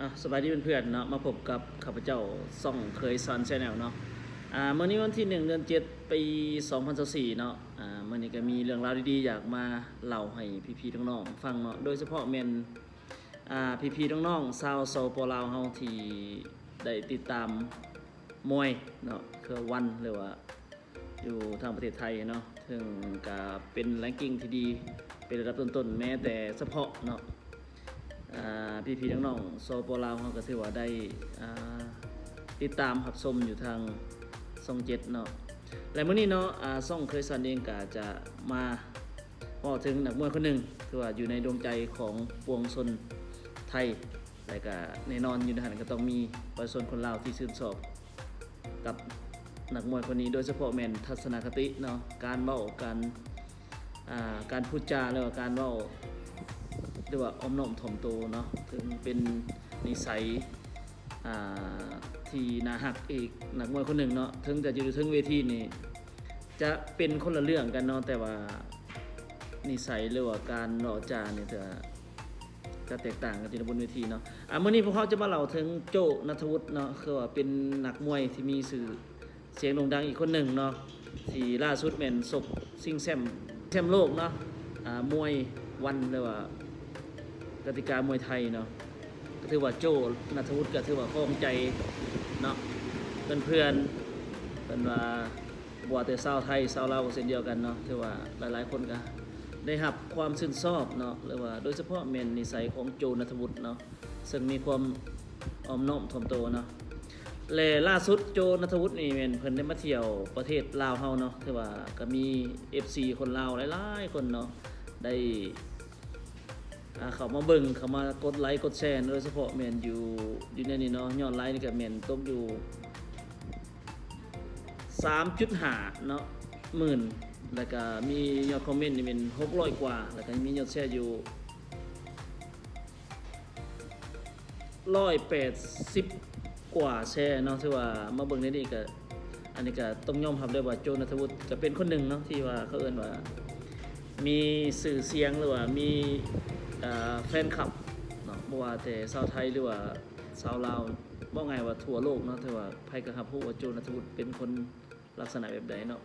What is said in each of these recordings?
ອ່າ ສະບາຍດີເພື່ອນໆເນາະ ມາພົບກັບຂ້າພະເຈົ້າຊ່ອງເຄີຍສອນ Channel ເນາະ. ອ່າ ມື້ນີ້ວັນທີໜຶ່ງ ເດືອນເຈັດ ປີສອງພັນຊາວສີ່ເນາະ. ອ່າ ມື້ນີ້ກໍມີເລື່ອງລາວດີໆ ຢາກມາເລົ່າໃຫ້ພີ່ໆນ້ອງໆຟັງເນາະ ໂດຍສະເພາະແມ່ນ ອ່າ ພີ່ໆນ້ອງໆຊາວ ສປ ລາວເຮົາ ທີ່ໄດ້ຕິດຕາມມວຍເນາະ ເຄືວ່າວັນ ຫຼືວ່າ ຢູ່ທາງປະເທດໄທເນາະ ເຊິ່ງກະເປັນ ranking ທີ່ດີ ເປັນລະດັບຕົ້ນໆ ແມ້ແຕ່ສະເພາະເນາະ ອ່າ ພີ່ໆນ້ອງໆ ສປ ລາວເຮົາ ກໍຖືວ່າໄດ້ ອ່າ ຕິດຕາມຮັບຊົມຢູ່ທາງຊ່ອງເຈັດເນາະ. ແລະ ມື້ນີ້ເນາະ ອ່າ ຊ່ອງເຄີຍສອນເອງກະຈະມາເວົ້າເຖິງນັກມວຍຄົນໜຶ່ງ ຖືວ່າຢູ່ໃນດວງໃຈຂອງປວງຊົນໄທ ແລະ ກະແນ່ນອນຢູ່ໃນຫັ້ນກໍຕ້ອງມີປະຊາຊົນຄົນລາວທີ່ຊື່ນຊອບ ກັບນັກມວຍຄົນນີ້ ໂດຍສະເພາະແມ່ນທັດສະນະຄະຕິເນາະ ການເວົ້າ ການ ອ່າ ການພູດຈາ ຫຼືວ່າການເວົ້າ ຫຼືວ່າອ່ອນນ້ອມຖ່ອມໂຕເນາະ ເຖິງເປັນນິໄສ ອ່າ ທີ່ໜ້າຮັກອີກ ນັກມວຍຄົນໜຶ່ງເນາະ ເຖິງຈະຢູ່ເທິງເວທີນີ້ຈະເປັນຄົນລະເລື່ອງກັນເນາະ ແຕ່ວ່ານິໄສ ຫຼືວ່າການເວົ້າຈານີ້ຈະ ຈະແຕກຕ່າງກັນຢູ່ໃນບົນເວທີເນາະ. ອ່າ ມື້ນີ້ພວກເຮົາຈະມາເລົ່າເຖິງໂຈ້ ນັດທະວຸດ ເນາະ ຄືວ່າເປັນນັກມວຍທີ່ມີຊື່ສຽງໂດ່ງດັງອີກຄົນໜຶ່ງເນາະ ທີ່ລ່າສຸດແມ່ນຊົກຊິງແຊ້ມ ແຊ້ມໂລກເນາະ ອ່າ ມວຍວັນ ຫຼືວ່າກະຕິກາມວຍໄທເນາະ. ກໍຖືວ່າໂຈ້ ນັດທະວຸດ ກໍຖືວ່າຄອງໃຈເນາະ ເພື່ອນໆ ເພິ່ນວ່າ ບໍ່ວ່າແຕ່ຊາວໄທ ຊາວລາວກໍເຊັ່ນດຽວກັນເນາະ ຖືວ່າຫຼາຍໆຄົນກໍໄດ້ຮັບຄວາມຊື່ນຊອບເນາະ ຫຼືວ່າໂດຍສະເພາະແມ່ນນິໄສຂອງໂຈ້ ນັດທະວຸດ ເນາະ ເຊິ່ງມີຄວາມອ່ອນນ້ອມຖ່ອມໂຕເນາະ. ແລະ ລ່າສຸດໂຈ້ ນັດທະວຸດ ນີ້ແມ່ນເພິ່ນໄດ້ມາທ່ຽວປະເທດລາວເຮົາເນາະ ຖືວ່າກໍມີເອັຟຊີຄົນລາວຫຼາຍໆຄົນເນາະ ໄດ້ ອ່າ ເຂົ້າມາເບິ່ງ ເຂົ້າມາກົດໄລກົດແຊ ໂດຍສະເພາະແມ່ນຢູ່ ຢູ່ໃນນີ້ເນາະ ຍອດໄລນີ້ກໍແມ່ນຕົກຢູ່ສາມຈຸດຫ້າເນາະ ໝື່ນ ແລ້ວກໍມີຍອດຄອມເມັນນີ້ແມ່ນຫົກຮ້ອຍກວ່າ ແລ້ວກໍມີຍອດແຊຢູ່ຮ້ອຍແປດສິບກວ່າແຊເນາະ. ຖືວ່າມາເບິ່ງໃນນີ້ກໍ ອັນນີ້ກໍຕ້ອງຍອມຮັບເລີຍວ່າໂຈ້ ນັດທະວຸດ ກໍເປັນຄົນໜຶ່ງເນາະ ທີ່ວ່າເຂົາເອີ້ນວ່າມີຊື່ສຽງ ຫຼືວ່າມີ ເອີ ແຟນຄລັບເນາະ ບໍ່ວ່າແຕ່ຊາວໄທ ຫຼືວ່າຊາວລາວ ເວົ້າງ່າຍວ່າທົ່ວໂລກເນາະ ຖືວ່າໃຜກໍຮັບຮູ້ວ່າໂຈ້ ນັດທະວຸດ ເປັນຄົນລັກສະນະແບບໃດເນາະ.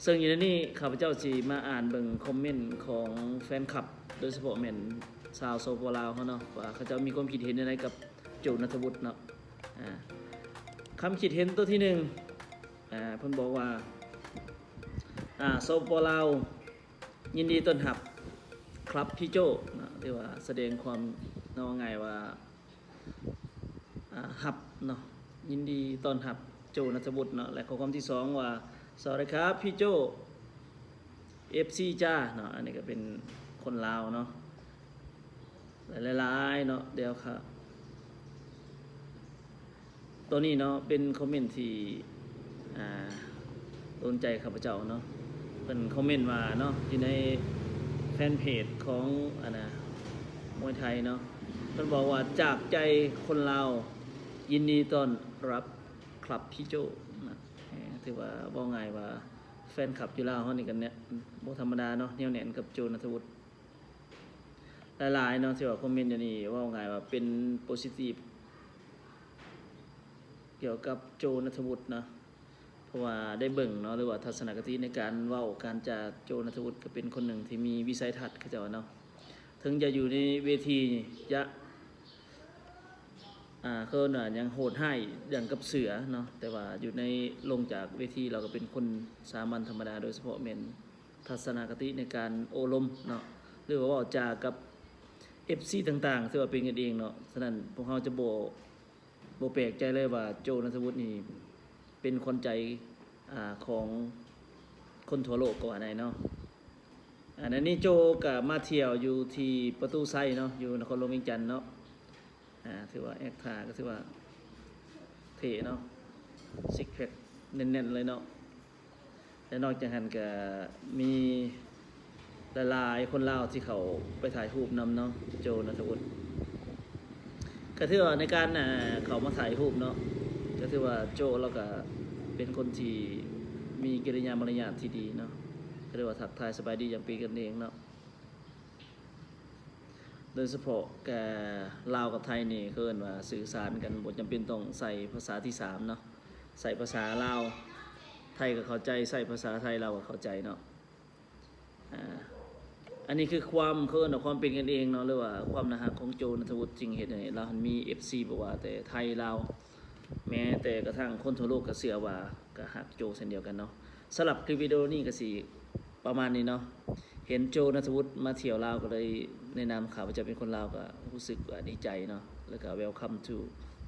ເຊິ່ງຢູ່ໃນນີ້ຂ້າພະເຈົ້າຊິມາອ່ານເບິ່ງຄອມເມັນຂອງແຟນຄລັບ ໂດຍສະເພາະແມ່ນຊາວ ສປ ລາວ ເຮົາເນາະ ວ່າເຂົາເຈົ້າມີຄວາມຄິດເຫັນແນວໃດກັບໂຈ້ ນັດທະວຸດ ເນາະ. ອ່າ ຄຳຄິດເຫັນຕົວທີໜຶ່ງ ອ່າ ເພິ່ນບອກວ່າ ອ່າ ສປ ລາວ ຍິນດີຕ້ອນຮັບຄລັບພີ່ໂຈ້ເນາະ ຖືວ່າສະແດງຄວາມ ເວົ້າງ່າຍວ່າ ອ່າ ຮັບເນາະ ຍິນດີຕ້ອນຮັບໂຈ້ ນັດທະວຸດ ເນາະ. ແລະ ຂໍ້ຄວາມທີສອງວ່າ ສະຫວັດດີຄັບພີ່ໂຈ້ ເອັຟຊີຈ້າເນາະ ອັນນີ້ກໍເປັນຄົນລາວເນາະ ຫຼາຍໆເນາະ ດຽວຄ່ະ ຕົວນີ້ເນາະ ເປັນຄອມເມັນທີ່ ອ່າ ໂດນໃຈຂ້າພະເຈົ້າເນາະ. ເພິ່ນຄອມເມັນວ່າເນາະ ຢູ່ໃນແຟນເພຈຂອງ ອັນນ່າ ມວຍໄທເນາະ ເພິ່ນບອກວ່າ ຈາກໃຈຄົນລາວ ຍິນດີຕ້ອນຮັບຄລັບພີ່ໂຈ້ນະ. ເອີ ຖືວ່າເວົ້າງ່າຍວ່າແຟນຄລັບຢູ່ລາວເຮົານີ້ກໍແໜ້ນ ບໍ່ທຳມະດາເນາະ ໜຽວແໜ້ນກັບໂຈ້ນະທະວຸດ. ຫຼາຍໆເນາະ ທີ່ວ່າຄອມເມັນຢູ່ນີ້ ເວົ້າງ່າຍວ່າເປັນໂປຊິຕິບກ່ຽວກັບໂຈ້ນະທະວຸດເນາະ ເພາະວ່າໄດ້ເບິ່ງເນາະ ຫຼືວ່າທັດສະນະຄະຕິໃນການເວົ້າການຈາ ໂຈ້ນະທະວຸດກໍເປັນຄົນໜຶ່ງທີ່ມີວິໄສທັດ ເຂົາເຈົ້າວ່າເນາະ ເຖິງຈະຢູ່ໃນເວທີຈະ ອ່າ ເຂົາເອີ້ນວ່າຫຍັງ ໂຫດຮ້າຍຢ່າງກັບເສືອເນາະ ແຕ່ວ່າຢູ່ໃນ ລົງຈາກເວທີ ລາວກໍເປັນຄົນສາມັນທຳມະດາ ໂດຍສະເພາະແມ່ນ ທັດສະນະຄະຕິໃນການໂອ້ລົມເນາະ ຫຼືວ່າເວົ້າຈາກັບເອັຟຊີຕ່າງໆ ຖືວ່າເປັນກັນເອງເນາະ. ສະນັ້ນ ພວກເຮົາຈະບໍ່ ບໍ່ແປກໃຈເລີຍວ່າ ໂຈ້ ນັດທະວຸດ ນີ້ເປັນຂວັນໃຈ ອ່າ ຂອງຄົນທົ່ວໂລກກໍວ່າໄດ້ເນາະ. ອ່າ ໃນນີ້ໂຈ້ກໍມາທ່ຽວຢູ່ທີ່ປະຕູໄຊເນາະ ຢູ່ນະຄອນຫຼວງວຽງຈັນເນາະ. ອ່າ ຖືວ່າແອັກທ່າກໍຖືວ່າເທ່ເນາະ ຊິກແພັກແໜ້ນໆເລີຍເນາະ. ແລະ ນອກຈາກຫັ້ນກໍມີຫຼາຍໆຄົນລາວທີ່ເຂົ້າໄປຖ່າຍຮູບນຳເນາະ ໂຈ້ ນັດທະວຸດ. ກໍຖືວ່າໃນການ ອ່າ ເຂົ້າມາຖ່າຍຮູບເນາະ ກໍຖືວ່າໂຈ້ລາວກໍເປັນຄົນທີ່ມີກິລິຍາມາລະຍາດທີ່ດີເນາະ ກໍເລີຍວ່າທັກທາຍສະບາຍດີຢ່າງເປັນກັນເອງເນາະ. ໂດຍສະເພາະກະລາວກັບໄທນີ້ ເຂົາເອີ້ນວ່າສື່ສານກັນ ບໍ່ຈຳເປັນຕ້ອງໃຊ້ພາສາທີສາມເນາະ, ໃຊ້ພາສາລາວ ໄທກໍເຂົ້າໃຈ, ໃຊ້ພາສາໄທລາວກໍເຂົ້າໃຈເນາະ. ອາ ອັນນີ້ຄືຄວາມ ເຂົາເອີ້ນວ່າຄວາມເປັນກັນເອງເນາະ ຫຼືວ່າຄວາມໜ້າຮັກຂອງໂຈ ນັດທະວຸດ ຈຶ່ງເຮັດໃຫ້ລາວຫັ້ນມີເອັຟຊີ ບໍ່ວ່າແຕ່ໄທລາວ ແມ້ແຕ່ກະທັ່ງຄົນທົ່ວໂລກກໍເຊື່ອວ່າກໍຮັກໂຈເຊັ່ນດຽວກັນເນາະ. ສຳລັບຄລິບວິດີໂອນີ້ກໍຊິປະມານນີ້ເນາະ, ເຫັນໂຈ ນັດທະວຸດ ມາທ່ຽວລາວ ກໍເລີຍແນະນຳ ຂ້າພະເຈົ້າເປັນຄົນລາວ ກໍຮູ້ສຶກວ່າດີໃຈເນາະ ແລ້ວກໍ welcome to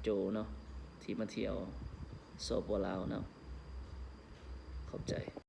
ໂຈເນາະ ທີ່ມາທ່ຽວ ສປປ ລາວເນາະ. ຂອບໃຈ.